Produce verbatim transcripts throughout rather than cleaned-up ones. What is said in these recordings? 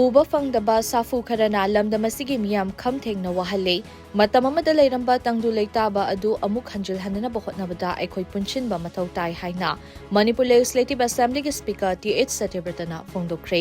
ꯎꯕ ꯐꯪꯗꯕ ꯁꯥꯐꯨ ꯈꯔꯅ ꯂꯝꯗꯝ ꯑꯁꯤꯒꯤ ꯃꯤꯌꯥꯝ ꯈꯝ ꯊꯦꯡꯅ ꯋꯥꯍꯜꯂꯤ꯫ ꯃꯇꯝ ꯑꯃꯗ ꯂꯩꯔꯝꯕ ꯇꯪꯗꯨ ꯂꯩꯇꯥꯕ ꯑꯗꯨ ꯑꯃꯨꯛ ꯍꯟꯖꯤꯜꯍꯟꯅꯕ ꯍꯣꯠꯅꯕꯗ ꯑꯩꯈꯣꯏ ꯄꯨꯟꯁꯤꯟꯕ ꯃꯊꯧ ꯇꯥꯏ ꯍꯥꯏꯅ ꯃꯅꯤꯄꯨꯔ ꯂꯦꯖꯤꯁꯂꯦꯇꯤꯚ ꯑꯦꯁꯦꯝꯕ꯭ꯂꯤꯒꯤ ꯁ꯭ꯄꯤꯀꯔ ꯇꯤ ꯑꯩꯆ ꯁꯇ꯭ꯌꯕ꯭ꯔꯇꯅ ꯐꯣꯡꯗꯣꯛꯈ꯭ꯔꯦ꯫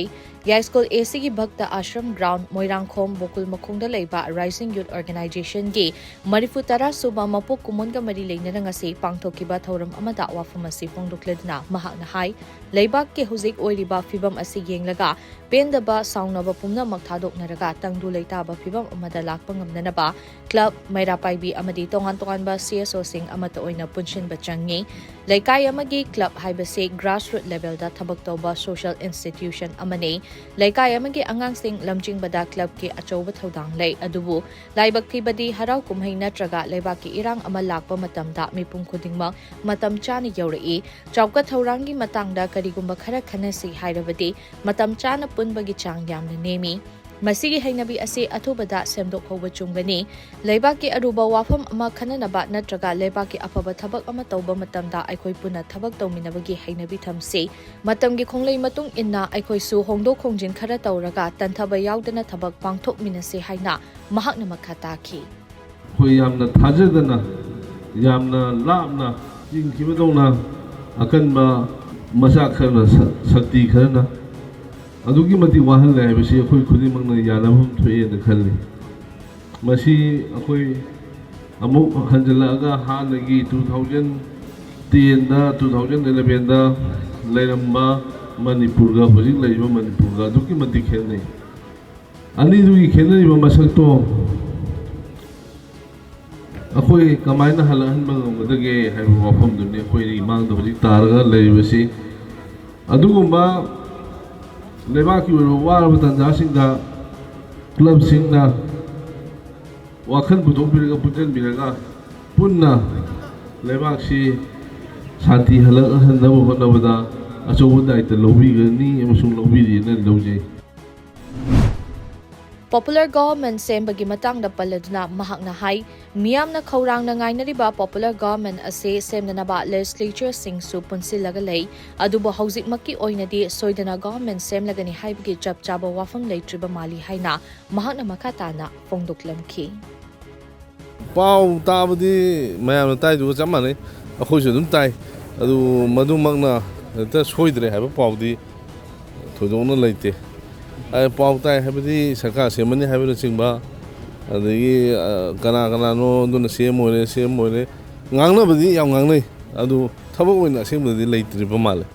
ꯌꯥꯏꯁ꯭ꯀꯨꯜ ꯑꯦ ꯁꯤꯒꯤ ꯚꯛꯇ ꯑꯥꯁ꯭ꯔꯝ ꯒ꯭ꯔꯥꯎꯟꯗ, ꯃꯣꯏꯔꯥꯡꯈꯣꯝ ꯒꯣꯀꯨꯜ ꯃꯈꯣꯡꯗ ꯂꯩꯕ ꯔꯥꯏꯖꯤꯡ ꯌꯨꯊ ꯑꯣꯔꯒꯅꯥꯏꯖꯦꯁꯟꯒꯤ ꯃꯔꯤꯐꯨ ꯇꯔꯥ ꯁꯨꯕ ꯃꯄꯣꯛ ꯀꯨꯝꯑꯣꯟꯒ ꯃꯔꯤ ꯂꯩꯅꯅ ꯉꯁꯤ ꯄꯥꯡꯊꯣꯛꯈꯤꯕ ꯊꯧꯔꯝ ꯑꯃꯗ ꯋꯥꯐꯝ ꯑꯁꯤ ꯐꯣꯡꯗꯣꯛꯂꯗꯨꯅ ꯃꯍꯥꯛꯅ ꯍꯥꯏ, ꯂꯩꯕꯥꯛꯀꯤ ꯍꯧꯖꯤꯛ ꯑꯣꯏꯔꯤꯕ ꯐꯤꯕꯝ ꯑꯁꯤ ꯌꯦꯡꯂꯒ ꯄꯦꯟꯗꯕ, ꯁꯥꯎꯅꯕ ꯄꯨꯝꯅꯃꯛ ꯊꯥꯗꯣꯛꯅꯔꯒ ꯇꯪꯗꯨ ꯂꯩꯇꯥꯕ ꯐꯤꯕꯝ ꯑꯃꯗ ꯂꯥꯛꯄ ꯉꯝꯅꯅꯕ ꯀ꯭ꯂꯕ, ꯃꯩꯔꯥ ꯄꯥꯏꯕꯤ ꯑꯃꯗꯤ ꯇꯣꯉꯥꯟ ꯇꯣꯉꯥꯟꯕ ꯁꯤ ꯑꯦꯁ ꯑꯣꯁꯤꯡ ꯑꯃꯠꯇ ꯑꯣꯏꯅ ꯄꯨꯟꯁꯤꯟꯕ ꯆꯪꯏ꯫ ꯂꯩꯀꯥꯏ ꯑꯃꯒꯤ ꯀ꯭ꯂꯕ ꯍꯥꯏꯕꯁꯤ ꯒ꯭ꯔꯥꯁꯔꯨꯠ ꯂꯦꯚꯦꯜꯗ ꯊꯕꯛ ꯇꯧꯕ ꯁꯣꯁꯤꯌꯦꯜ ꯏꯟꯁꯇꯤꯇ꯭ꯌꯨꯁꯟ ꯑꯃꯅꯤ꯫ ꯂꯩꯀꯥꯏ ꯑꯃꯒꯤ ꯑꯉꯥꯡꯁꯤꯡ ꯂꯝꯖꯤꯡꯕꯗ ꯀ꯭ꯂꯕꯀꯤ ꯑꯆꯧꯕ ꯊꯧꯗꯥꯡ ꯂꯩ, ꯑꯗꯨꯕꯨ ꯂꯥꯏꯕꯛ ꯊꯤꯕꯗꯤ ꯍꯔꯥꯎ ꯀꯨꯝꯍꯩ ꯅꯠꯇ꯭ꯔꯒ ꯂꯩꯕꯥꯛꯀꯤ ꯏꯔꯥꯡ ꯑꯃ ꯂꯥꯛꯄ ꯃꯇꯝꯗ ꯃꯤꯄꯨꯝ ꯈꯨꯗꯤꯡꯃꯛ ꯃꯇꯝ ꯆꯥꯅ ꯌꯧꯔꯛꯏ꯫ ꯆꯥꯎꯈꯠ ꯊꯧꯔꯥꯡꯒꯤ ꯃꯇꯥꯡꯗ ꯀꯔꯤꯒꯨꯝꯕ ꯈꯔ ꯈꯟꯅꯁꯤ ꯍꯥꯏꯔꯕꯗꯤ ꯃꯇꯝ ꯆꯥꯅ ꯄꯨꯟꯕꯒꯤ ꯆꯥꯡ ꯌꯥꯝꯅ ꯅꯦꯝꯃꯤ꯫ ꯃꯁꯤꯒꯤ ꯍꯩꯅꯕꯤ ꯑꯁꯤ ꯑꯊꯨꯕꯗ ꯁꯦꯝꯗꯣꯛꯍꯧꯕ ꯆꯨꯝꯒꯅꯤ꯫ ꯂꯩꯕꯥꯛꯀꯤ ꯑꯔꯨꯕ ꯋꯥꯐꯝ ꯑꯃ ꯈꯟꯅꯅꯕ ꯅꯠꯇ꯭ꯔꯒ ꯂꯩꯕꯥꯛꯀꯤ ꯑꯐꯕ ꯊꯕꯛ ꯑꯃ ꯇꯧꯕ ꯃꯇꯝꯗ ꯑꯩꯈꯣꯏ ꯄꯨꯟꯅ ꯊꯕꯛ ꯇꯧꯃꯤꯟꯅꯕꯒꯤ ꯍꯩꯅꯕꯤ ꯊꯝꯁꯤ꯫ ꯃꯇꯝꯒꯤ ꯈꯣꯡꯂꯩ ꯃꯇꯨꯡ ꯏꯟꯅ ꯑꯩꯈꯣꯏꯁꯨ ꯍꯣꯡꯗꯣꯛ ꯍꯣꯡꯖꯤꯟ ꯈꯔ ꯇꯧꯔꯒ ꯇꯟꯊꯕ ꯌꯥꯎꯗꯅ ꯊꯕꯛ ꯄꯥꯡꯊꯣꯛꯃꯤꯟꯅꯁꯤ ꯍꯥꯏꯅ ꯃꯍꯥꯛꯅ ꯃꯈꯥ ꯇꯥꯈꯤ꯫ ꯑꯩꯈꯣꯏ ꯌꯥꯝꯅ ꯊꯥꯖꯗꯅ, ꯌꯥꯝꯅ ꯂꯥꯞꯅ ꯆꯤꯡꯈꯤꯕꯗꯧꯅ ꯑꯀꯟꯕ ꯃꯆꯥꯛ ꯈꯔꯅ, ꯁ-, ꯁꯛꯇꯤ ꯈꯔꯅ ꯑꯗꯨꯛꯀꯤ ꯃꯇꯤꯛ ꯋꯥꯍꯜꯂꯦ ꯍꯥꯏꯕꯁꯤ ꯑꯩꯈꯣꯏ ꯈꯨꯗꯤꯡꯃꯛꯅ ꯌꯥꯅꯐꯝ ꯊꯣꯛꯑꯦꯅ ꯈꯜꯂꯤ꯫ ꯃꯁꯤ ꯑꯩꯈꯣꯏ ꯑꯃꯨꯛ ꯍꯟꯖꯤꯜꯂꯛꯑꯒ ꯍꯥꯟꯅꯒꯤ two thousand ten ꯗ, two thousand eleven ꯗ ꯂꯩꯔꯝꯕ ꯃꯅꯤꯄꯨꯔꯒ ꯍꯧꯖꯤꯛ ꯂꯩꯔꯤꯕ ꯃꯅꯤꯄꯨꯔꯒ ꯑꯗꯨꯛꯀꯤ ꯃꯇꯤꯛ ꯈꯦꯠꯅꯩ꯫ ꯑꯅꯤꯗꯨꯒꯤ ꯈꯦꯠꯅꯔꯤꯕ ꯃꯁꯛꯇꯣ ꯑꯩꯈꯣꯏ ꯀꯃꯥꯏꯅ ꯍꯜꯂꯛꯍꯟꯕ ꯉꯝꯒꯗꯒꯦ ꯍꯥꯏꯕ ꯋꯥꯐꯝꯗꯨꯅꯤ ꯑꯩꯈꯣꯏ ꯏꯃꯥꯡꯗ ꯍꯧꯖꯤꯛ ꯇꯥꯔꯒ ꯂꯩꯔꯤꯕꯁꯤ꯫ ꯑꯗꯨꯒꯨꯝꯕ ꯂꯩꯕꯥꯛꯀꯤ ꯑꯣꯏꯕ ꯋꯥꯔꯕ ꯇꯥꯟꯖꯥꯁꯤꯡꯗ ꯀ꯭ꯂꯕꯁꯤꯡꯅ ꯋꯥꯈꯜ ꯄꯨꯊꯣꯛꯄꯤꯔꯒ, ꯄꯨꯟꯁꯤꯟꯕꯤꯔꯒ, ꯄꯨꯟꯅ ꯂꯩꯕꯥꯛꯁꯤ ꯁꯥꯟꯇꯤ ꯍꯜꯂꯛꯍꯟꯅꯕ ꯍꯣꯠꯅꯕꯗ ꯑꯆꯧꯕ ꯗꯥꯏꯇ ꯂꯧꯕꯤꯒꯅꯤ ꯑꯃꯁꯨꯡ ꯂꯧꯕꯤꯔꯤꯅ ꯂꯧꯖꯩ꯫ Popular government ꯁꯦꯝꯕꯒꯤ ꯃꯇꯥꯡꯗ ꯄꯜꯂꯗꯨꯅ ꯃꯍꯥꯛꯅ ꯍꯥꯏ, ꯃꯤꯌꯥꯝꯅ ꯈꯧꯔꯥꯡꯅ ꯉꯥꯏꯅꯔꯤꯕ popular government ꯑꯁꯤ ꯁꯦꯝꯅꯅꯕ legislatureꯁꯤꯡꯁꯨ ꯄꯨꯟꯁꯤꯜꯂꯒ ꯂꯩ, ꯑꯗꯨꯕꯨ ꯍꯧꯖꯤꯛꯃꯛꯀꯤ ꯑꯣꯏꯅꯗꯤ ꯁꯣꯏꯗꯅ government ꯁꯦꯝꯂꯒꯅꯤ ꯍꯥꯏꯕꯒꯤ ꯆꯞ ꯆꯥꯕ ꯋꯥꯐꯝ ꯂꯩꯇ꯭ꯔꯤꯕ ꯃꯥꯜꯂꯤ ꯍꯥꯏꯅ ꯃꯍꯥꯛꯅ ꯃꯈꯥ ꯇꯥꯅ ꯐꯣꯡꯗꯣꯛꯂꯝꯈꯤ꯫ ꯄꯥꯎ ꯇꯥꯕꯗꯤ ꯃꯌꯥꯝꯅ ꯇꯥꯏꯗꯨꯒ ꯆꯞ ꯃꯥꯟꯅꯩ, ꯑꯩꯈꯣꯏꯁꯨ ꯑꯗꯨꯝ ꯇꯥꯏ꯫ ꯑꯗꯨ ꯃꯗꯨꯃꯛꯅ ꯍꯦꯛꯇ ꯁꯣꯏꯗ꯭ꯔꯦ ꯍꯥꯏꯕ ꯄꯥꯎꯗꯤ ꯊꯣꯏꯗꯣꯛꯅ ꯂꯩꯇꯦ꯫ ꯑ, ꯄꯥꯎ ꯇꯥꯏ ꯍꯥꯏꯕꯗꯤ ꯁꯔꯀꯥꯔ ꯁꯦꯝꯃꯅꯤ ꯍꯥꯏꯕꯅꯆꯤꯡꯕ, ꯑꯗꯒꯤ, ꯑ, ꯀꯅꯥ ꯀꯅꯥꯅꯣ ꯑꯗꯨꯅ ꯁꯦꯝ ꯑꯣꯏꯔꯦ, ꯁꯦꯝ ꯑꯣꯏꯔꯦ, ꯉꯥꯡꯅꯕꯗꯤ ꯌꯥꯝ ꯉꯥꯡꯅꯩ, ꯑꯗꯨ ꯊꯕꯛ ꯑꯣꯏꯅ ꯑꯁꯦꯡꯕꯗꯗꯤ ꯂꯩꯇ꯭ꯔꯤꯕ ꯃꯥꯜꯂꯦ꯫